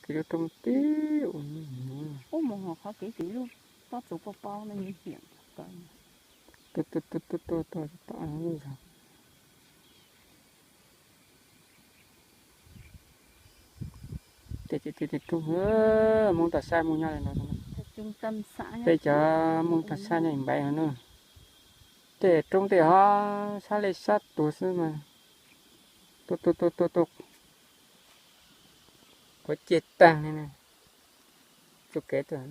Ces lub roob tib ub mus qhov kev ces lub pob txuas pau pau no nws hiam kawg. Tuaj tuaj tuaj tuaj tuaj tuaj tom lub zog. Tej ces tej roob Hmoob toj sab Hmoob nyob li no. Tej cov Hmoob toj sab nyob npaim no na. Tej roob tej ho sab lej sab tuag xwb mas. Tuaj tuaj tuaj tuaj tuaj. Quav ciaj tag li na. Txoj kev tuaj.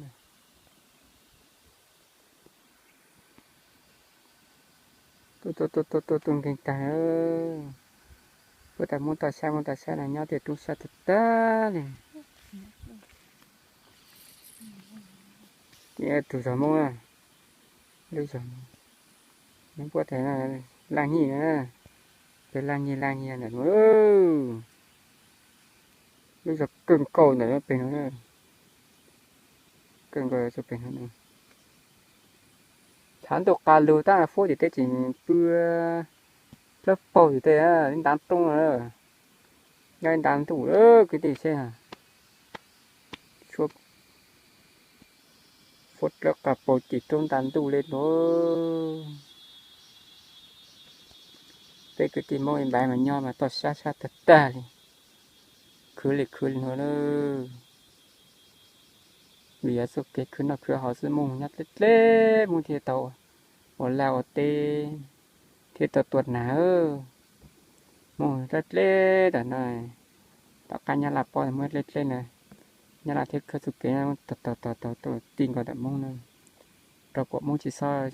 Tuaj tuaj tuaj tuaj tuaj tuaj nkeeg tag. Puab tas Hmoob toj sab Hmoob toj sab no nyob tej roob sab tag tag li. Tus zog Hmoob, lub zog, puab tas Laj Nyij na, peb Laj Nyij Laj Nyij ntawm no. Lub zog kawg nkaus ntawm no pem no. Kawg nkaus pem no. Tshav ntuj qas lug tab fuab tim tej tseem pw dlawb paug tim tej ib ntav roob, nyob ib ntav ntuj kwv tij seb. Tshuab fuab dlawb qas paug tim roob ntav ntuj li no. Peb kwv tij Hmoob ib npaim mas nyob mas toj sab sab tag tag li, khwv li khwv li no na. Vim yog txoj kev khwv noj khwv haus xwb, Hmoob nyob dleb dleb Hmoob thiaj tau ua laj ua teb, thiaj tau tua nas. Hmoob dleb dleb ntawm no, tom qab Nyab Laj pob Hmoob dleb dleb na, Nyab Laj thiaj khawb txoj kev tau tau tau tau ti nkaus ntawm Hmoob na, rau kom Hmoob tsis txhob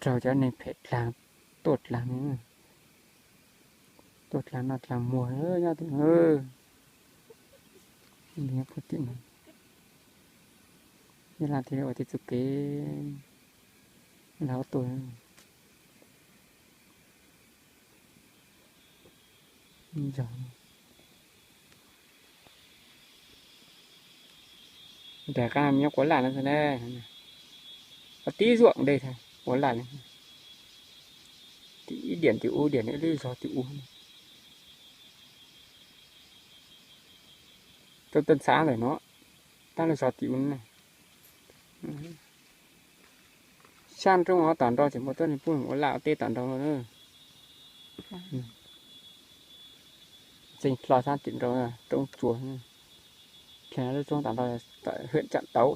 raug cov neeg phem dlaag tuaj dlaag, tuaj dlaag noj dlaag muag nyob tim no. Nyab Laj thiaj ua tib txoj kev lawv tuaj. Nram qab nyob Kuav Laj no, tib zuam ntej Kuav Laj li, ib diam tim ub diam ib lub zog tim ub. Tuaj tuaj ntxhab ntawm no, tab lub zog tim ub. Sab nroo hov tom nrau tseem muaj tuab neeg pub ua laj ua teb tom nrau no. Txeev hlo sab tim nrau roob tsuas, lub roob tom nrau, hwm tsam tauv.